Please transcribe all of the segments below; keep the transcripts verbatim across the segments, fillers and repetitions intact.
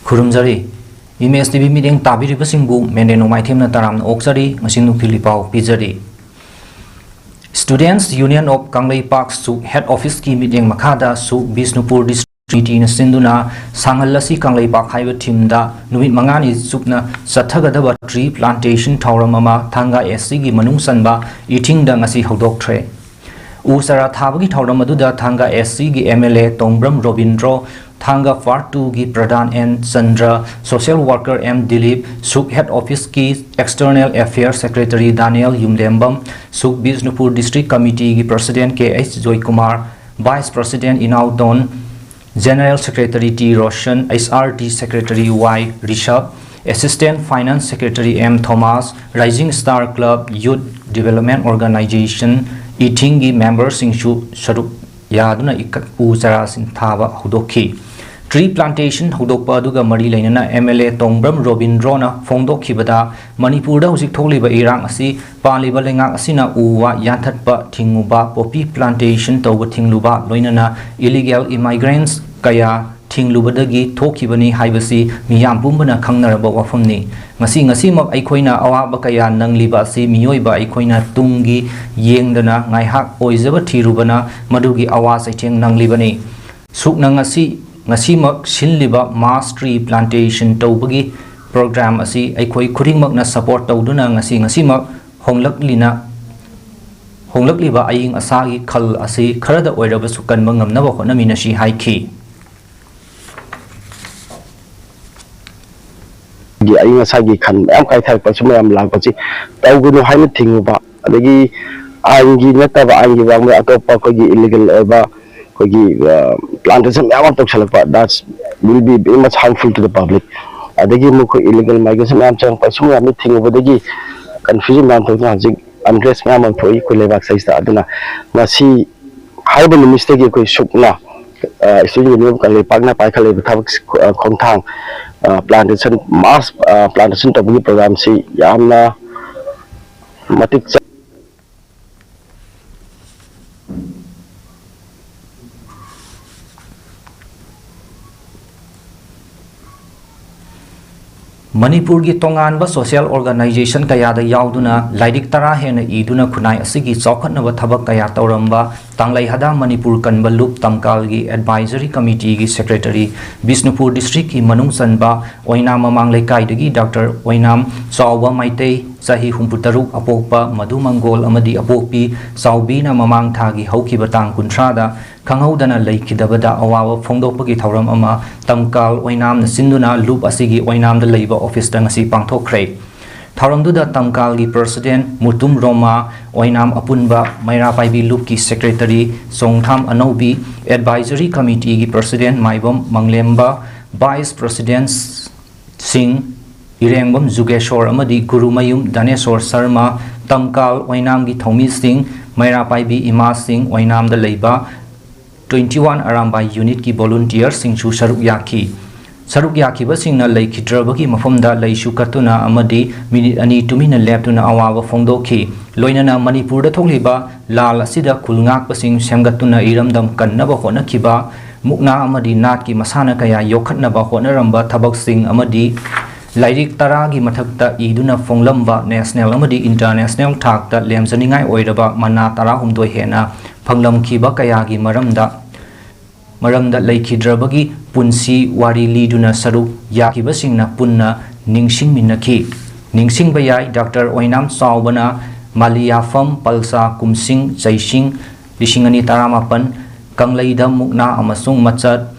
ꯈꯨꯔꯨꯝꯖꯔꯤ꯫ Image T V ꯃꯤꯠꯌꯦꯡ ꯇꯥꯕꯤꯔꯤꯕꯁꯤꯡꯕꯨ ꯃꯦꯟꯗꯦ ꯅꯣꯡꯃꯥꯏꯊꯦꯝꯅ ꯇꯔꯥꯝꯅ ꯑꯣꯛꯆꯔꯤ꯫ ꯉꯁꯤ ꯅꯨꯡꯊꯤꯜꯒꯤ ꯄꯥꯎ ꯄꯤꯖꯔꯤ꯫ Students Union of ꯀꯪꯂꯩꯄꯥꯛ ꯁꯨꯛ ꯍꯦꯗ ꯑꯣꯐꯤꯁꯀꯤ ꯃꯤꯠꯌꯦꯡ ꯃꯈꯥꯗ ꯁꯨꯛ ꯕꯤꯁꯅꯨꯄꯨꯔ ꯗꯤꯁꯇ꯭ꯔꯤꯛ ꯀꯃꯤꯇꯤꯅ ꯁꯤꯟꯗꯨꯅ ꯁꯥꯡꯍꯜꯂꯁꯤ ꯀꯪꯂꯩꯄꯥꯛ ꯍꯥꯏꯕ ꯊꯤꯝꯗ ꯅꯨꯃꯤꯠ ꯃꯉꯥꯅꯤ ꯆꯨꯞꯅ ꯆꯠꯊꯒꯗꯕ ꯇ꯭ꯔꯤ ꯄ꯭ꯂꯥꯟꯇꯦꯁꯟ ꯊꯧꯔꯝ ꯑꯃ ꯊꯥꯡꯒ ꯑꯦꯁ ꯁꯤꯒꯤ ꯃꯅꯨꯡ ꯆꯟꯕ ꯏꯊꯤꯡꯗ ꯉꯁꯤ ꯍꯧꯗꯣꯛꯈ꯭ꯔꯦ꯫ ꯎ ꯆꯥꯔꯥ ꯊꯥꯕꯒꯤ ꯊꯧꯔꯝ ꯑꯗꯨꯗ ꯊꯥꯡꯒ ꯑꯦꯁ ꯁꯤꯒꯤ M L A Tongbram Robindro, ꯊꯥꯡꯒ ꯐꯥꯔ ꯇꯨꯒꯤ Pradhan N Chandra, social worker M Dilip, ꯁꯨꯛ ꯍꯦꯗ ꯑꯣꯐꯤꯁꯀꯤ external affair secretary Daniel Yumlembam, ꯁꯨꯛ ꯕꯤꯁꯅꯨꯄꯨꯔ ꯗꯤꯁꯇ꯭ꯔꯤꯛ ꯀꯃꯤꯇꯤꯒꯤ president K H Joykumar, vice president Inaoton, general secretary T Roshan, H R T secretary Y Rishab, assistant finance secretary M Thomas, rising star club, youth development organisation, ꯏꯊꯤꯡꯒꯤ ꯃꯦꯝꯕꯔꯁꯤꯡꯁꯨ ꯁꯔꯨꯛ ꯌꯥꯗꯨꯅ ꯏꯀꯠ ꯎ ꯆꯥꯔꯥꯁꯤꯡ ꯊꯥꯕ ꯍꯧꯗꯣꯛꯈꯤ꯫ ꯇ꯭ꯔꯤ ꯄ꯭ꯂꯥꯟꯇꯦꯁꯟ ꯍꯧꯗꯣꯛꯄ ꯑꯗꯨꯒ ꯃꯔꯤ ꯂꯩꯅꯅ ꯑꯦꯝ ꯑꯦꯜ ꯑꯦ ꯇꯣꯡꯕ꯭ꯔꯝ ꯔꯣꯕꯤꯟꯗ꯭ꯔꯣꯅ ꯐꯣꯡꯗꯣꯛꯈꯤꯕꯗ, ꯃꯅꯤꯄꯨꯔꯗ ꯍꯧꯖꯤꯛ ꯊꯣꯛꯂꯤꯕ ꯏꯔꯥꯡ ꯑꯁꯤ ꯄꯥꯜꯂꯤꯕ ꯂꯩꯉꯥꯛ ꯑꯁꯤꯅ ꯎ ꯋꯥ ꯌꯥꯟꯊꯠꯄ ꯊꯤꯡꯉꯨꯕ, ꯄꯣꯄꯤ ꯄ꯭ꯂꯥꯟꯇꯦꯁꯟ ꯇꯧꯕ ꯊꯤꯡꯂꯨꯕ, ꯂꯣꯏꯅꯅ ꯏꯂꯤꯒꯦꯜ ꯏꯃꯥꯏꯒ꯭ꯔꯦꯟꯠꯁ ꯀꯌꯥ ꯊꯤꯡꯂꯨꯕꯗꯒꯤ ꯊꯣꯛꯈꯤꯕꯅꯤ ꯍꯥꯏꯕꯁꯤ ꯃꯤꯌꯥꯝ ꯄꯨꯝꯕꯅ ꯈꯪꯅꯔꯕ ꯋꯥꯐꯝꯅꯤ꯫ ꯉꯁꯤ ꯉꯁꯤꯃꯛ ꯑꯩꯈꯣꯏꯅ ꯑꯋꯥꯕ ꯀꯌꯥ ꯅꯪꯂꯤꯕ ꯑꯁꯤ ꯃꯤꯑꯣꯏꯕ ꯑꯩꯈꯣꯏꯅ ꯇꯨꯡꯒꯤ ꯌꯦꯡꯗꯅ ꯉꯥꯏꯍꯥꯛ ꯑꯣꯏꯖꯕ ꯊꯤꯔꯨꯕꯅ ꯃꯗꯨꯒꯤ ꯑꯋꯥ ꯆꯩꯊꯦꯡ ꯅꯪꯂꯤꯕꯅꯤ꯫ ꯁꯨꯛꯅ ꯉꯁꯤ, ꯉꯁꯤꯃꯛ ꯁꯤꯜꯂꯤꯕ ꯃꯥꯁ ꯇ꯭ꯔꯤ ꯄ꯭ꯂꯥꯟꯇꯦꯁꯟ ꯇꯧꯕꯒꯤ ꯄ꯭ꯔꯣꯒ꯭ꯔꯥꯝ ꯑꯁꯤ ꯑꯩꯈꯣꯏ ꯈꯨꯗꯤꯡꯃꯛꯅ ꯁꯄꯣꯔꯠ ꯇꯧꯗꯨꯅ ꯉꯁꯤ ꯉꯁꯤꯃꯛ ꯍꯣꯡꯂꯛꯂꯤꯅ, ꯍꯣꯡꯂꯛꯂꯤꯕ ꯑꯏꯪ ꯑꯁꯥꯒꯤ ꯈꯜ ꯑꯁꯤ ꯈꯔꯗ ꯑꯣꯏꯔꯕꯁꯨ ꯀꯟꯕ ꯉꯝꯅꯕ ꯍꯣꯠꯅꯃꯤꯟꯅꯁꯤ ꯍꯥꯏꯈꯤ꯫ ꯒꯤ ꯑꯏꯪ ꯑꯁꯥꯒꯤ ꯈꯟ ꯃꯌꯥꯝ ꯀꯥꯏꯊꯔꯛꯄ ꯁꯨꯝꯕ ꯌꯥꯝ ꯂꯥꯛꯄꯁꯤ ꯇꯧꯒꯅꯨ ꯍꯥꯏꯅ ꯊꯤꯡꯉꯨꯕ, ꯑꯗꯒꯤ ꯑꯥꯏꯟꯒꯤ ꯅꯠꯇꯕ, ꯑꯥꯏꯟꯒꯤ ꯋꯥꯡꯃꯗ ꯑꯇꯣꯞꯄ ꯑꯩꯈꯣꯏꯒꯤ ꯏꯂꯤꯒꯦꯜ ꯑꯣꯏꯕ ꯑꯩꯈꯣꯏꯒꯤ, ꯑ, ꯄ꯭ꯂꯥꯟꯇꯦꯁꯟ ꯃꯌꯥꯝ ꯑꯃ ꯇꯧꯁꯜꯂꯛꯄ, that's will be very much harmful to the public꯫ ꯑꯗꯒꯤ ꯃꯈꯣꯏ ꯏꯂꯤꯒꯦꯜ ꯃꯥꯏꯒ꯭ꯔꯦꯁꯟ ꯃꯌꯥꯝ ꯆꯪꯉꯛꯄ, ꯁꯨꯝꯕ ꯃꯌꯥꯝꯗꯨ ꯊꯤꯡꯉꯨꯕꯗꯒꯤ ꯀꯟꯐ꯭ꯌꯨꯖꯟ ꯃꯌꯥꯝ ꯊꯣꯛꯇꯨꯅ ꯍꯧꯖꯤꯛ ꯑꯟꯔꯦꯁ ꯃꯌꯥꯝ ꯑꯃ ꯊꯣꯛꯏ ꯑꯩꯈꯣꯏ ꯂꯩꯕꯥꯛ ꯁꯤꯗꯩꯁꯤꯗ꯫ ꯑꯗꯨꯅ ꯉꯁꯤ ꯍꯥꯏꯔꯤꯕ ꯅꯨꯃꯤꯠꯁꯤꯗꯒꯤ ꯑꯩꯈꯣꯏ ꯁꯨꯛꯅ, ꯑ, ꯏꯁꯇꯨꯗꯦꯟ ꯌꯨꯅꯤꯌꯟ ꯑꯣꯐ ꯀꯪꯂꯩꯄꯥꯛꯅ ꯄꯥꯏꯈꯠꯂꯛꯏꯕ ꯊꯕꯛ, ꯑ, ꯈꯣꯡꯊꯥꯡ, ꯑ, ꯄ꯭ꯂꯥꯟꯇꯦꯁꯟ, ꯃꯥꯁ, ꯑ, ꯄ꯭ꯂꯥꯟꯇꯦꯁꯟ ꯇꯧꯕꯒꯤ ꯄ꯭ꯔꯣꯒ꯭ꯔꯥꯝꯁꯤ ꯌꯥꯝꯅ ꯃꯇꯤꯛ ꯆꯥ-, ꯃꯅꯤꯄꯨꯔꯒꯤ ꯇꯣꯉꯥꯟꯕ social organization ꯀꯌꯥꯗ ꯌꯥꯎꯗꯨꯅ ꯂꯥꯏꯔꯤꯛ ꯇꯔꯥ ꯍꯦꯟꯅ ꯏꯗꯨꯅ ꯈꯨꯟꯅꯥꯏ ꯑꯁꯤꯒꯤ ꯆꯥꯎꯈꯠꯅꯕ ꯊꯕꯛ ꯀꯌꯥ ꯇꯧꯔꯝꯕ ꯇꯥꯡꯂꯩ ꯍꯗꯥ ꯃꯅꯤꯄꯨꯔ ꯀꯟꯕ ꯂꯨꯞ ꯇꯝꯀꯥꯜꯒꯤ advisory committeeꯒꯤ secretary, ꯕꯤꯁꯅꯨꯄꯨꯔ districtꯀꯤ ꯃꯅꯨꯡ ꯆꯟꯕ ꯑꯣꯏꯅꯥꯝ ꯃꯃꯥꯡ ꯂꯩꯀꯥꯏꯗꯒꯤ Doctor ꯑꯣꯏꯅꯥꯝ ꯆꯥꯎꯕ ꯃꯩꯇꯩ, ꯆꯍꯤ ꯍꯨꯝꯐꯨꯇꯔꯨꯛ, ꯑꯄꯣꯛꯄ ꯃꯙꯨ ꯃꯪꯒꯣꯜ ꯑꯃꯗꯤ ꯑꯄꯣꯛꯄꯤ ꯆꯥꯎꯕꯤꯅ ꯃꯃꯥꯡ ꯊꯥꯒꯤ ꯍꯧꯈꯤꯕ ꯇꯥꯡ ꯀꯨꯟꯊ꯭ꯔꯥꯗ ꯈꯪꯍꯧꯗꯅ ꯂꯩꯈꯤꯗꯕꯗ ꯑꯋꯥꯕ ꯐꯣꯡꯗꯣꯛꯄꯒꯤ ꯊꯧꯔꯝ ꯑꯃ ꯇꯝꯀꯥꯜ ꯑꯣꯏꯅꯥꯝꯅ ꯁꯤꯟꯗꯨꯅ ꯂꯨꯞ ꯑꯁꯤꯒꯤ ꯑꯣꯏꯅꯥꯝꯗ ꯂꯩꯕ officeꯇ ꯉꯁꯤ ꯄꯥꯡꯊꯣꯛꯈ꯭ꯔꯦ꯫ ꯊꯧꯔꯝꯗꯨꯗ ꯇꯝꯀꯥꯜꯒꯤ president ꯃꯨꯇꯨꯝ ꯔꯣꯃꯥ, ꯑꯣꯏꯅꯥꯝ ꯑꯄꯨꯟꯕ ꯃꯩꯔꯥ ꯄꯥꯏꯕꯤ ꯂꯨꯞꯀꯤ secretary ꯆꯣꯡꯊꯥꯝ ꯑꯅꯧꯕꯤ, advisory committeeꯒꯤ president ꯃꯥꯏꯕꯝ ꯃꯪꯂꯦꯝꯕ, vice presidentꯁꯤꯡ ꯏꯔꯦꯡꯕꯝ ꯖꯨꯒꯦꯁꯣꯔ ꯑꯃꯗꯤ ꯒꯨꯔꯨꯃꯌꯨꯝ ꯗꯥꯅꯦꯁꯣꯔ ꯁꯔꯃ, ꯇꯝꯀꯥꯜ ꯑꯣꯏꯅꯥꯝꯒꯤ ꯊꯧꯃꯤꯁꯤꯡ, ꯃꯩꯔꯥ ꯄꯥꯏꯕꯤ ꯏꯃꯥꯁꯤꯡ, ꯑꯣꯏꯅꯥꯝꯗ ꯂꯩꯕ twenty one ꯑꯔꯥꯝꯕꯥꯏ unitꯀꯤ volunteerꯁꯤꯡꯁꯨ ꯁꯔꯨꯛ ꯌꯥꯈꯤ꯫ ꯁꯔꯨꯛ ꯌꯥꯈꯤꯕꯁꯤꯡꯅ ꯂꯩꯈꯤꯗ꯭ꯔꯕꯒꯤ ꯃꯐꯝꯗ ꯂꯩꯁꯨ ꯀꯠꯇꯨꯅ ꯑꯃꯗꯤ ꯃꯤꯅꯤꯠ ꯑꯅꯤ ꯇꯨꯃꯤꯟꯅ ꯂꯦꯞꯇꯨꯅ ꯑꯋꯥꯕ ꯐꯣꯡꯗꯣꯛꯈꯤ꯫ ꯂꯣꯏꯅꯅ ꯃꯅꯤꯄꯨꯔꯗ ꯊꯣꯛꯂꯤꯕ ꯂꯥꯜ ꯑꯁꯤꯗ ꯈꯨꯜ ꯉꯥꯛꯄꯁꯤꯡ ꯁꯦꯝꯒꯠꯇꯨꯅ ꯏꯔꯝꯗꯝ ꯀꯟꯅꯕ ꯍꯣꯠꯅꯈꯤꯕ ꯃꯨꯛꯅꯥ ꯑꯃꯗꯤ ꯅꯥꯠꯀꯤ ꯃꯁꯥꯟꯅ ꯀꯌꯥ ꯌꯣꯛꯈꯠꯅꯕ ꯍꯣꯠꯅꯔꯝꯕ ꯊꯕꯛꯁꯤꯡ ꯑꯃꯗꯤ ꯂꯥꯏꯔꯤꯛ ꯇꯔꯥꯒꯤ ꯃꯊꯛꯇ ꯏꯗꯨꯅ ꯐꯣꯡꯂꯝꯕ national ꯑꯃꯗꯤ international ꯊꯥꯛꯇ ꯂꯦꯝꯖꯅꯤꯡꯉꯥꯏ ꯑꯣꯏꯔꯕ ꯃꯅꯥ ꯇꯔꯥꯍꯨꯝꯗꯣꯏ ꯍꯦꯟꯅ ꯐꯪꯂꯝꯈꯤꯕ ꯀꯌꯥꯒꯤ ꯃꯔꯝꯗ ꯃꯔꯝꯗ ꯂꯩꯈꯤꯗ꯭ꯔꯕꯒꯤ ꯄꯨꯟꯁꯤ ꯋꯥꯔꯤ ꯂꯤꯗꯨꯅ ꯁꯔꯨꯛ ꯌꯥꯈꯤꯕꯁꯤꯡꯅ ꯄꯨꯟꯅ ꯅꯤꯡꯁꯤꯡꯃꯤꯟꯅꯈꯤ꯫ ꯅꯤꯡꯁꯤꯡꯕ ꯌꯥꯏ, Doctor ꯑꯣꯏꯅꯥꯝ ꯆꯥꯎꯕꯅ ꯃꯥꯂꯤꯌꯥꯐꯝ ꯄꯜꯁꯥ ꯀꯨꯝꯁꯤꯡ ꯆꯩꯁꯤꯡ ꯂꯤꯁꯤꯡ ꯑꯅꯤ ꯇꯔꯥꯃꯥꯄꯟ, ꯀꯪꯂꯩꯗ ꯃꯨꯛꯅꯥ ꯑꯃꯁꯨꯡ ꯃꯆꯠ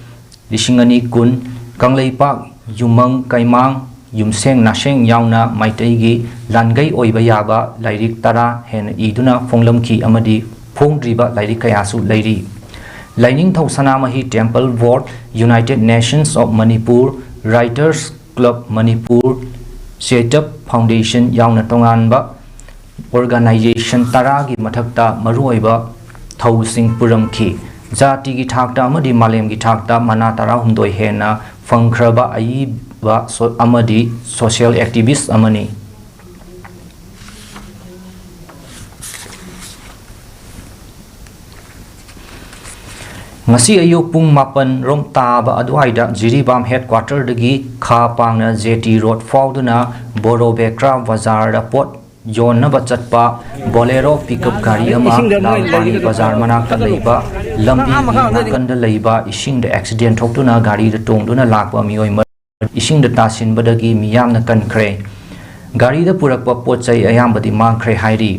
ꯂꯤꯁꯤꯡ ꯑꯅꯤ ꯀꯨꯟ, ꯀꯪꯂꯩꯄꯥꯛ ꯌꯨꯃꯪ ꯀꯩꯃꯥꯡ ꯌꯨꯝꯁꯦꯡ ꯅꯥꯁꯦꯡ ꯌꯥꯎꯅ ꯃꯩꯇꯩꯒꯤ ꯂꯥꯟꯒꯩ ꯑꯣꯏꯕ ꯌꯥꯕ ꯂꯥꯏꯔꯤꯛ ꯇꯔꯥ ꯍꯦꯟꯅ ꯏꯗꯨꯅ ꯐꯣꯡꯂꯝꯈꯤ ꯑꯃꯗꯤ ꯐꯣꯡꯗ꯭ꯔꯤꯕ ꯂꯥꯏꯔꯤꯛ ꯀꯌꯥꯁꯨ ꯂꯩꯔꯤ꯫ ꯂꯥꯏꯅꯤꯡꯊꯧ ꯁꯅꯥꯃꯍꯤ Temple Board, United Nations of Manipur, Writers Club Manipur, Chetup Foundation ꯌꯥꯎꯅ ꯇꯣꯉꯥꯟꯕ organization ꯇꯔꯥꯒꯤ ꯃꯊꯛꯇ ꯃꯔꯨꯑꯣꯏꯕ ꯊꯧꯁꯤꯡ ꯄꯨꯔꯝꯈꯤ꯫ ꯖꯥꯇꯤꯒꯤ ꯊꯥꯛꯇ ꯑꯃꯗꯤ ꯃꯥꯂꯦꯝꯒꯤ ꯊꯥꯛꯇ ꯃꯅꯥ ꯇꯔꯥꯍꯨꯝꯗꯣꯏ ꯍꯦꯟꯅ ꯐꯪꯈ꯭ꯔꯕ ꯑꯏꯕ ꯁꯣ-, ꯑꯃꯗꯤ social activist ꯑꯃꯅꯤ꯫ ꯉꯁꯤ ꯑꯌꯨꯛ ꯄꯨꯡ ꯃꯥꯄꯟ ꯔꯣꯝ ꯇꯥꯕ ꯑꯗꯨꯋꯥꯏꯗ ꯖꯤꯔꯤꯕꯥꯝ ꯍꯦꯗꯀ꯭ꯋꯥꯇꯔꯗꯒꯤ ꯈꯥ ꯄꯥꯡꯅ ꯖꯦꯇꯤ ꯔꯣꯗ ꯐꯥꯎꯗꯨꯅ ꯕꯣꯔꯣꯕꯦꯀ꯭ꯔꯥ ꯕꯖꯥꯔꯗ ꯄꯣꯠ ꯌꯣꯟꯅꯕ ꯆꯠꯄ ꯕꯣꯂꯦꯔꯣ ꯄꯤꯀꯞ ꯒꯥꯔꯤ ꯑꯃ ꯂꯥꯜꯄꯥꯅꯤ ꯕꯖꯥꯔ ꯃꯅꯥꯛꯇ ꯂꯩꯕ ꯂꯝꯕꯤꯒꯤ ꯅꯥꯀꯟꯗ ꯂꯩꯕ ꯏꯁꯤꯡꯗ ꯑꯦꯛꯁꯤꯗꯦꯟ ꯊꯣꯛꯇꯨꯅ ꯒꯥꯔꯤꯗ ꯇꯣꯡꯗꯨꯅ ꯂꯥꯛꯄ ꯃꯤꯑꯣꯏ ꯃꯔꯤ ꯏꯁꯤꯡꯗ ꯇꯥꯁꯤꯟꯕꯗꯒꯤ ꯃꯤꯌꯥꯝꯅ ꯀꯟꯈ꯭ꯔꯦ꯫ ꯒꯥꯔꯤꯗ ꯄꯨꯔꯛꯄ ꯄꯣꯠ ꯆꯩ ꯑꯌꯥꯝꯕꯗꯤ ꯃꯥꯡꯈ꯭ꯔꯦ ꯍꯥꯏꯔꯤ꯫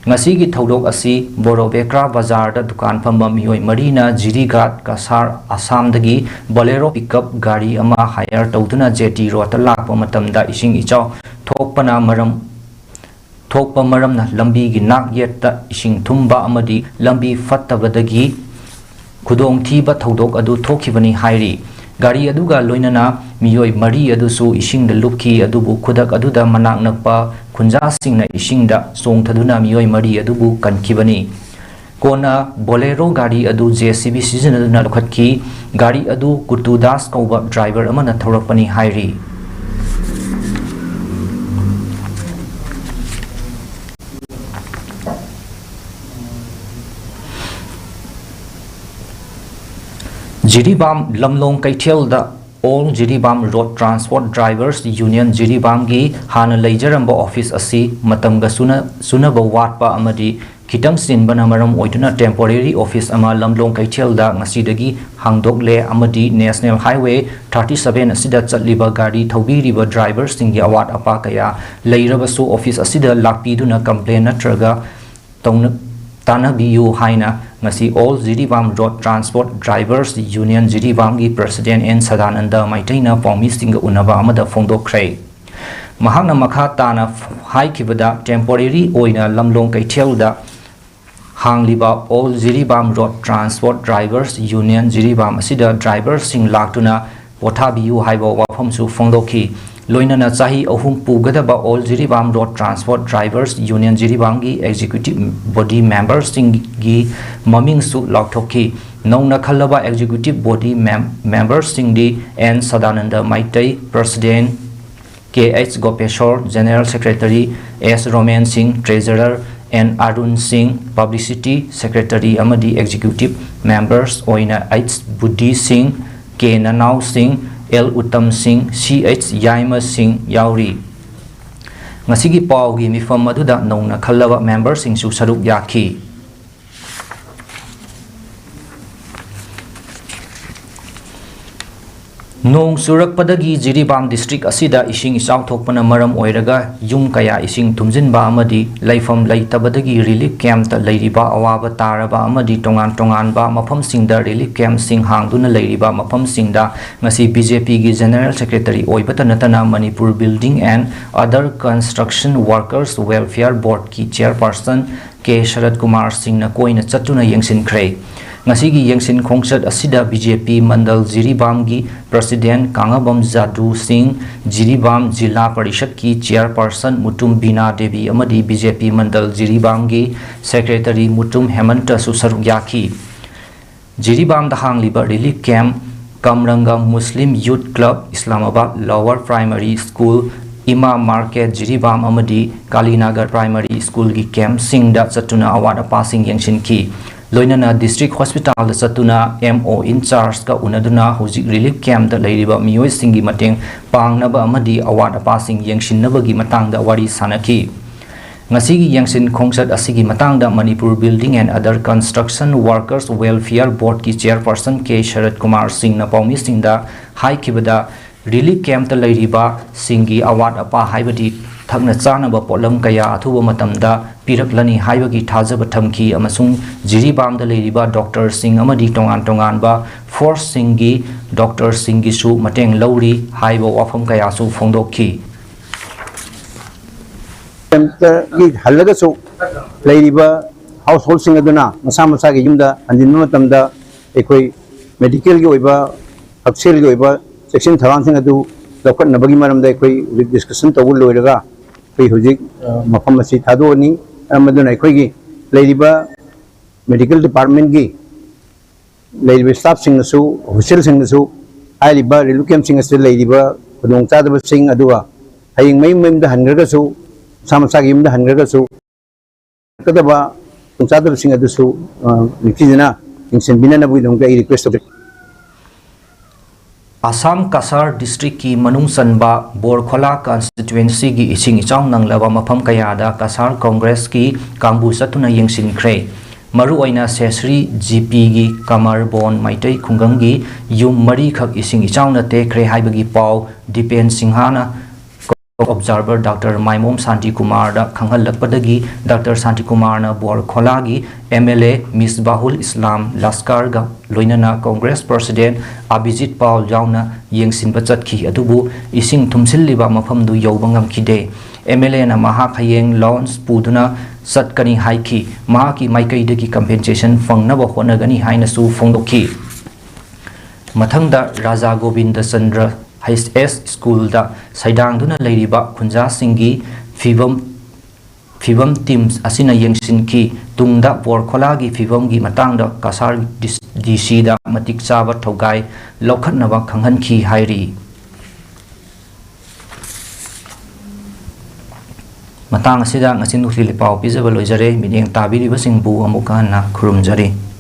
ꯉꯁꯤꯒꯤ ꯊꯧꯗꯣꯛ ꯑꯁꯤ ꯕꯣꯔꯣꯕꯦꯀ꯭ꯔꯥ ꯕꯖꯥꯔꯗ ꯗꯨꯀꯥꯟ ꯐꯝꯕ ꯃꯤꯑꯣꯏ ꯃꯔꯤꯅ ꯖꯤꯔꯤꯘꯥꯠ ꯀꯁꯥꯔ ꯑꯁꯥꯝꯗꯒꯤ ꯕꯣꯂꯦꯔꯣ ꯄꯤꯀꯞ ꯒꯥꯔꯤ ꯑꯃ ꯍꯥꯌꯔ ꯇꯧꯗꯨꯅ ꯖꯦꯇꯤ ꯔꯣꯗꯇ ꯂꯥꯛꯄ ꯃꯇꯝꯗ ꯏꯁꯤꯡ ꯏꯆꯥꯎ ꯊꯣꯛꯄꯅ ꯃꯔꯝ ꯊꯣꯛꯄ ꯃꯔꯝꯅ ꯂꯝꯕꯤꯒꯤ ꯅꯥꯛ ꯌꯦꯠꯇ ꯏꯁꯤꯡ ꯊꯨꯝꯕ ꯑꯃꯗꯤ ꯂꯝꯕꯤ ꯐꯠꯇꯕꯗꯒꯤ ꯈꯨꯗꯣꯡꯊꯤꯕ ꯊꯧꯗꯣꯛ ꯑꯗꯨ ꯊꯣꯛꯈꯤꯕꯅꯤ ꯍꯥꯏꯔꯤ꯫ ꯒꯥꯔꯤ ꯑꯗꯨꯒ ꯂꯣꯏꯅꯅ ꯃꯤꯑꯣꯏ ꯃꯔꯤ ꯑꯗꯨꯁꯨ ꯏꯁꯤꯡꯗ ꯂꯨꯞꯈꯤ, ꯑꯗꯨꯕꯨ ꯈꯨꯗꯛ ꯑꯗꯨꯗ ꯃꯅꯥꯛ ꯅꯛꯄ ꯈꯨꯟꯖꯥꯁꯤꯡꯅ ꯏꯁꯤꯡꯗ ꯆꯣꯡꯊꯗꯨꯅ ꯃꯤꯑꯣꯏ ꯃꯔꯤ ꯑꯗꯨꯕꯨ ꯀꯟꯈꯤꯕꯅꯤ꯫ ꯀꯣꯟꯅ ꯕꯣꯂꯦꯔꯣ ꯒꯥꯔꯤ ꯑꯗꯨ ꯖꯦ ꯁꯤ ꯕꯤ ꯁꯤꯖꯤꯟꯅꯗꯨꯅ ꯂꯧꯈꯠꯈꯤ꯫ ꯒꯥꯔꯤ ꯑꯗꯨ ꯀꯨꯇꯨ ꯗꯥꯁ ꯀꯧꯕ ꯗ꯭ꯔꯥꯏꯚꯔ ꯑꯃꯅ ꯊꯧꯔꯛꯄꯅꯤ ꯍꯥꯏꯔꯤ꯫ ꯖꯤꯔꯤꯕꯥꯝ ꯂꯝꯂꯣꯡ ꯀꯩꯊꯦꯜꯗ all Jiribam road transport drivers union ꯖꯤꯔꯤꯕꯥꯝꯒꯤ ꯍꯥꯟꯅ ꯂꯩꯖꯔꯝꯕ ꯑꯣꯐꯤꯁ ꯑꯁꯤ ꯃꯇꯝꯒ ꯆꯨꯅ-, ꯆꯨꯅꯕ ꯋꯥꯠꯄ ꯑꯃꯗꯤ ꯈꯤꯇꯪ ꯆꯤꯟꯕꯅ ꯃꯔꯝ ꯑꯣꯏꯗꯨꯅ ꯇꯦꯝꯄꯣꯔꯦꯔꯤ ꯑꯣꯐꯤꯁ ꯑꯃ ꯂꯝꯂꯣꯡ ꯀꯩꯊꯦꯜꯗ ꯉꯁꯤꯗꯒꯤ ꯍꯥꯡꯗꯣꯛꯂꯦ ꯑꯃꯗꯤ ꯅꯦꯁꯅꯦꯜ ꯍꯥꯏꯋꯦ ꯊꯥꯔꯇꯤ ꯁꯚꯦꯟ ꯑꯁꯤꯗ ꯆꯠꯂꯤꯕ ꯒꯥꯔꯤ ꯊꯧꯕꯤꯔꯤꯕ ꯗ꯭ꯔꯥꯏꯚꯔꯁꯤꯡꯒꯤ ꯑꯋꯥꯠ ꯑꯄꯥ ꯀꯌꯥ ꯂꯩꯔꯕꯁꯨ ꯑꯣꯐꯤꯁ ꯑꯁꯤꯗ ꯂꯥꯛꯄꯤꯗꯨꯅ ꯀꯝꯄ꯭ꯂꯦꯟ ꯅꯠꯇ꯭ꯔꯒ ꯇꯧꯅ-, ꯇꯥꯟꯅꯕꯤꯌꯨ ꯍꯥꯏꯅ ꯉꯁꯤ all Jiribam road transport drivers union ꯖꯤꯔꯤꯕꯥꯝꯒꯤ ꯄ꯭ꯔꯁꯤꯗꯦꯟ ꯑꯦꯟ ꯁꯗꯥꯅꯟꯗ ꯃꯩꯇꯩꯅ ꯄꯥꯎꯃꯤꯁꯤꯡꯒ ꯎꯅꯕ ꯑꯃꯗ ꯐꯣꯡꯗꯣꯛꯈ꯭ꯔꯦ꯫ ꯃꯍꯥꯛꯅ ꯃꯈꯥ ꯇꯥꯅ ꯍꯥꯏꯈꯤꯕꯗ, ꯇꯦꯝꯄꯣꯔꯦꯔꯤ ꯑꯣꯏꯅ ꯂꯝꯂꯣꯡ ꯀꯩꯊꯦꯜꯗ ꯍꯥꯡꯂꯤꯕ all Jiribam road transport drivers union Jiribam ꯑꯁꯤꯗ ꯗ꯭ꯔꯥꯏꯚꯔꯁꯤꯡ ꯂꯥꯛꯇꯨꯅ ꯄꯣꯊꯥꯕꯤꯌꯨ ꯍꯥꯏꯕ ꯋꯥꯐꯝꯁꯨ ꯐꯣꯡꯗꯣꯛꯈꯤ꯫ ꯂꯣꯏꯅꯅ ꯆꯍꯤ ꯑꯍꯨꯝ ꯄꯨꯒꯗꯕ all Jiribam road transport drivers union ꯖꯤꯔꯤꯕꯥꯝꯒꯤ ꯑꯦꯛꯖꯤꯀ꯭ꯌꯨꯇꯤꯚ ꯕꯣꯗꯤ ꯃꯦꯝꯕꯔꯁꯤꯡꯒꯤ ꯃꯃꯤꯡꯁꯨ ꯂꯥꯎꯊꯣꯛꯈꯤ꯫ ꯅꯧꯅ ꯈꯜꯂꯕ ꯑꯦꯛꯖꯤꯀ꯭ꯌꯨꯇꯤꯚ ꯕꯣꯗꯤ ꯃꯦꯝ-, ꯃꯦꯝꯕꯔꯁꯤꯡꯗꯤ N Sadanand Meitei, president, K H Gopeshor, general secretary, S Romen Singh, treasurer, and Arun ꯁꯤꯡ, Publicity Secretary ꯑꯃꯗꯤ Executive Members ꯑꯣꯏꯅ ꯑꯩꯆ ꯕꯨꯙꯤ ꯁꯤꯡ, ꯀꯦ ꯅꯅꯥꯎ ꯁꯤꯡ, ꯑꯦꯜ ꯎꯠꯇꯝ ꯁꯤꯡ, ꯁꯤ ꯑꯩꯆ ꯌꯥꯏꯃ ꯁꯤꯡ ꯌꯥꯎꯔꯤ꯫ ꯉꯁꯤꯒꯤ ꯄꯥꯎꯒꯤ ꯃꯤꯐꯝ ꯑꯗꯨꯗ ꯅꯧꯅ ꯈꯜꯂꯕ memberꯁꯤꯡꯁꯨ ꯁꯔꯨꯛ ꯌꯥꯈꯤ꯫ ꯅꯣꯡ ꯆꯨꯔꯛꯄꯗꯒꯤ ꯖꯤꯔꯤꯕꯥꯝ district ꯑꯁꯤꯗ ꯏꯁꯤꯡ ꯏꯆꯥꯎ ꯊꯣꯛꯄꯅ ꯃꯔꯝ ꯑꯣꯏꯔꯒ ꯌꯨꯝ ꯀꯌꯥ ꯏꯁꯤꯡ ꯊꯨꯝꯖꯤꯟꯕ ꯑꯃꯗꯤ ꯂꯩꯐꯝ ꯂꯩꯇꯕꯗꯒꯤ relief campꯇ ꯂꯩꯔꯤꯕ ꯑꯋꯥꯕ ꯇꯥꯔꯕ ꯑꯃꯗꯤ ꯇꯣꯉꯥꯟ ꯇꯣꯉꯥꯟꯕ ꯃꯐꯝꯁꯤꯡꯗ relief campꯁꯤꯡ ꯍꯥꯡꯗꯨꯅ ꯂꯩꯔꯤꯕ ꯃꯐꯝꯁꯤꯡꯗ ꯉꯁꯤ BJPꯒꯤ General Secretary ꯑꯣꯏꯕꯇ ꯅꯠꯇꯅ Manipur Building and Other Construction Workers Welfare Boardꯀꯤ Chairperson ꯀꯦ ꯁꯔꯠ ꯀꯨꯃꯥꯔ ꯁꯤꯡꯅ ꯀꯣꯏꯅ ꯆꯠꯇꯨꯅ ꯌꯦꯡꯁꯤꯟꯈ꯭ꯔꯦ꯫ ꯉꯁꯤꯒꯤ ꯌꯦꯡꯁꯤꯟ ꯈꯣꯡꯆꯠ ꯑꯁꯤꯗ BJP ꯃꯟꯗꯜ ꯖꯤꯔꯤꯕꯥꯝꯒꯤ President ꯀꯥꯉꯕꯝ ꯖꯥꯗꯨ ꯁꯤꯡ, ꯖꯤꯔꯤꯕꯥꯝ ꯖꯤꯂꯥ ꯄꯔꯤꯁꯠꯀꯤ Chairperson ꯃꯨꯇꯨꯝ ꯕꯤꯅꯥ ꯗꯦꯕꯤ ꯑꯃꯗꯤ BJP ꯃꯟꯗꯜ ꯖꯤꯔꯤꯕꯥꯝꯒꯤ Secretary ꯃꯨꯇꯨꯝ ꯍꯦꯃꯟꯇꯁꯨ ꯁꯔꯨꯛ ꯌꯥꯈꯤ꯫ ꯖꯤꯔꯤꯕꯥꯝꯗ ꯍꯥꯡꯂꯤꯕ relief camp ꯀꯝꯔꯪꯒ Muslim Youth Club, Islamabad Lower Primary School, ꯏꯃꯥ Market ꯖꯤꯔꯤꯕꯥꯝ ꯑꯃꯗꯤ ꯀꯥꯂꯤꯅꯒꯔ Primary Schoolꯒꯤ campꯁꯤꯡꯗ ꯆꯠꯇꯨꯅ ꯑꯋꯥꯠ ꯑꯄꯥꯁꯤꯡ ꯌꯦꯡꯁꯤꯟꯈꯤ꯫ ꯂꯣꯏꯅꯅ district hospitalꯗ ꯆꯠꯇꯨꯅ MO in chargeꯀ ꯎꯅꯗꯨꯅ ꯍꯧꯖꯤꯛ relief campꯇ ꯂꯩꯔꯤꯕ ꯃꯤꯑꯣꯏꯁꯤꯡꯒꯤ ꯃꯇꯦꯡ ꯄꯥꯡꯅꯕ ꯑꯃꯗꯤ ꯑꯋꯥꯠ ꯑꯄꯥꯁꯤꯡ ꯌꯦꯡꯁꯤꯟꯅꯕꯒꯤ ꯃꯇꯥꯡꯗ ꯋꯥꯔꯤ ꯁꯥꯅꯈꯤ꯫ ꯉꯁꯤꯒꯤ ꯌꯦꯡꯁꯤꯟ ꯈꯣꯡꯆꯠ ꯑꯁꯤꯒꯤ ꯃꯇꯥꯡꯗ Manipur Building and Other Construction Workers Welfare Boardꯀꯤ Chairperson ꯀꯦ ꯁꯔꯠ ꯀꯨꯃꯥꯔ ꯁꯤꯡꯅ ꯄꯥꯎꯃꯤꯁꯤꯡꯗ ꯍꯥꯏꯈꯤꯕꯗ, relief campꯇ ꯂꯩꯔꯤꯕꯁꯤꯡꯒꯤ ꯑꯋꯥꯠ ꯑꯄꯥ ꯍꯥꯏꯕꯗꯤ ꯊꯛꯅ ꯆꯥꯅꯕ ꯄꯣꯠꯂꯝ ꯀꯌꯥ ꯑꯊꯨꯕ ꯃꯇꯝꯗ ꯄꯤꯔꯛꯂꯅꯤ ꯍꯥꯏꯕꯒꯤ ꯊꯥꯖꯕ ꯊꯝꯈꯤ ꯑꯃꯁꯨꯡ ꯖꯤꯔꯤꯕꯥꯝꯗ ꯂꯩꯔꯤꯕ doctorꯁꯤꯡ ꯑꯃꯗꯤ ꯇꯣꯉꯥꯟ ꯇꯣꯉꯥꯟꯕ forceꯁꯤꯡꯒꯤ doctorꯁꯤꯡꯒꯤꯁꯨ ꯃꯇꯦꯡ ꯂꯧꯔꯤ ꯍꯥꯏꯕ ꯋꯥꯐꯝ ꯀꯌꯥꯁꯨ ꯐꯣꯡꯗꯣꯛꯈꯤ꯫ ꯀꯦꯝꯞꯇꯒꯤ ꯍꯜꯂꯒꯁꯨ ꯂꯩꯔꯤꯕ householdꯁꯤꯡ ꯑꯗꯨꯅ ꯃꯁꯥ ꯃꯁꯥꯒꯤ ꯌꯨꯝꯗ ꯍꯟꯖꯤꯟꯕ ꯃꯇꯝꯗ ꯑꯩꯈꯣꯏ ꯃꯦꯗꯤꯀꯦꯜꯒꯤ ꯑꯣꯏꯕ, ꯍꯛꯁꯦꯜꯒꯤ ꯑꯣꯏꯕ ꯆꯦꯛꯁꯤꯟ ꯊꯧꯔꯥꯡꯁꯤꯡ ꯑꯗꯨ ꯂꯧꯈꯠꯅꯕꯒꯤ ꯃꯔꯝꯗ ꯑꯩꯈꯣꯏ ꯍꯧꯖꯤꯛ discussion ꯇꯧꯕ ꯂꯣꯏꯔꯒ ꯑꯩꯈꯣꯏ ꯍꯧꯖꯤꯛ, ꯑ, ꯃꯐꯝ ꯑꯁꯤ ꯊꯥꯗꯣꯛꯑꯅꯤ꯫ ꯃꯔꯝ ꯑꯗꯨꯅ ꯑꯩꯈꯣꯏꯒꯤ ꯂꯩꯔꯤꯕ medical departmentꯀꯤ ꯂꯩꯔꯤꯕ staffꯁꯤꯡꯅꯁꯨ, officialꯁꯤꯡꯅꯁꯨ ꯍꯥꯏꯔꯤꯕ relief campꯁꯤꯡ ꯑꯁꯤꯗ ꯂꯩꯔꯤꯕ ꯈꯨꯗꯣꯡꯆꯥꯗꯕꯁꯤꯡ, ꯑꯗꯨꯒ ꯍꯌꯦꯡ ꯃꯌꯨꯝ ꯃꯌꯨꯝꯗ ꯍꯟꯈ꯭ꯔꯒꯁꯨ, ꯃꯁꯥ ꯃꯁꯥꯒꯤ ꯌꯨꯝꯗ ꯍꯟꯈ꯭ꯔꯒꯁꯨ, ꯀꯗꯕ ꯈꯨꯗꯣꯡꯆꯥꯗꯕꯁꯤꯡ ꯑꯗꯨꯁꯨ, ꯑ, ꯅꯤꯡꯊꯤꯖꯅ ꯌꯦꯡꯁꯤꯟꯕꯤꯅꯅꯕꯒꯤꯗꯃꯛꯇ ꯑꯩ request ꯇꯧꯖꯔꯤ꯫ ꯑꯁꯥꯝ ꯀꯁꯥꯔ ꯗꯤꯁꯇ꯭ꯔꯤꯛꯀꯤ ꯃꯅꯨꯡ ꯆꯟꯕ ꯕꯣꯔꯈꯣꯂꯥ ꯀꯟꯁꯇꯤꯇ꯭ꯋꯦꯟꯁꯤꯒꯤ ꯏꯁꯤꯡ ꯏꯆꯥꯎ ꯅꯪꯂꯕ ꯃꯐꯝ ꯀꯌꯥꯗ ꯀꯁꯥꯔ ꯀꯣꯡꯒ꯭ꯔꯦꯁꯀꯤ ꯀꯥꯡꯕꯨ ꯆꯠꯇꯨꯅ ꯌꯦꯡꯁꯤꯟꯈ꯭ꯔꯦ꯫ ꯃꯔꯨꯑꯣꯏꯅ ꯁꯦꯁ꯭ꯔꯤ ꯖꯤꯄꯤꯒꯤ ꯀꯃꯔꯕꯣꯟ ꯃꯩꯇꯩ ꯈꯨꯡꯒꯪꯒꯤ ꯌꯨꯝ ꯃꯔꯤꯈꯛ ꯏꯁꯤꯡ ꯏꯆꯥꯎꯅ ꯇꯦꯛꯈ꯭ꯔꯦ ꯍꯥꯏꯕꯒꯤ ꯄꯥꯎ ꯗꯤꯄꯦꯟ ꯁꯤꯡꯍꯥꯅ ꯑꯣꯕꯖꯥꯔꯚꯔ ꯗꯥꯛꯇꯔ ꯃꯥꯏꯃꯣꯝ ꯁꯥꯟꯇꯤꯀꯨꯃꯥꯔꯗ ꯈꯪꯍꯜꯂꯛꯄꯗꯒꯤ ꯗꯥꯛꯇꯔ ꯁꯥꯟꯇꯤꯀꯨꯃꯥꯔꯅ ꯕꯣꯔꯈꯣꯂꯥꯒꯤ M L A Misbahul Islam ꯂꯁꯀꯥꯔꯒ ꯂꯣꯏꯅꯅ ꯀꯣꯡꯒ꯭ꯔꯦꯁ ꯄ꯭ꯔꯁꯤꯗꯦꯟ ꯑꯕꯤꯖꯤꯠ ꯄꯥꯜ ꯌꯥꯎꯅ ꯌꯦꯡꯁꯤꯟꯕ ꯆꯠꯈꯤ꯫ ꯑꯗꯨꯕꯨ ꯏꯁꯤꯡ ꯊꯨꯝꯁꯤꯜꯂꯤꯕ ꯃꯐꯝꯗꯨ ꯌꯧꯕ ꯉꯝꯈꯤꯗꯦ꯫ ꯑꯦꯝ ꯑꯦꯜ ꯑꯦꯅ ꯃꯍꯥꯛ ꯍꯌꯦꯡ ꯂꯣꯟꯁ ꯄꯨꯗꯨꯅ ꯆꯠꯀꯅꯤ ꯍꯥꯏꯈꯤ꯫ ꯃꯍꯥꯛꯀꯤ ꯃꯥꯏꯀꯩꯗꯒꯤ ꯀꯝꯄꯦꯟꯁꯦꯁꯟ ꯐꯪꯅꯕ ꯍꯣꯠꯅꯒꯅꯤ ꯍꯥꯏꯅꯁꯨ ꯐꯣꯡꯗꯣꯛꯈꯤ꯫ ꯃꯊꯪꯗ ꯔꯥꯖꯥ ꯒꯣꯕꯤꯟꯗ ꯆꯟꯗ꯭ꯔ ꯍꯩꯆ ꯑꯦꯁ ꯁ꯭ꯀꯨꯜꯗ ꯁꯩꯗꯥꯡꯗꯨꯅ ꯂꯩꯔꯤꯕ ꯈꯨꯟꯖꯥꯁꯤꯡꯒꯤ ꯐꯤꯕꯝ, ꯐꯤꯕꯝ ꯇꯤꯝ ꯑꯁꯤꯅ ꯌꯦꯡꯁꯤꯟꯈꯤ꯫ ꯇꯨꯡꯗ ꯕꯣꯔꯈꯣꯂꯥꯒꯤ ꯐꯤꯕꯝꯒꯤ ꯃꯇꯥꯡꯗ ꯀꯁꯥꯔ ꯗꯤ ꯁꯤꯗ ꯃꯇꯤꯛ ꯆꯥꯕ ꯊꯧꯒꯥꯏ ꯂꯧꯈꯠꯅꯕ ꯈꯪꯍꯟꯈꯤ ꯍꯥꯏꯔꯤ꯫ ꯃꯇꯥꯡ ꯑꯁꯤꯗ ꯉꯁꯤ ꯅꯨꯡꯊꯤꯜꯒꯤ ꯄꯥꯎ ꯄꯤꯖꯕ ꯂꯣꯏꯖꯔꯦ꯫ ꯃꯤꯠꯌꯦꯡ ꯇꯥꯕꯤꯔꯤꯕꯁꯤꯡꯕꯨ ꯑꯃꯨꯛ ꯍꯟꯅ ꯈꯨꯔꯨꯝꯖꯔꯤ꯫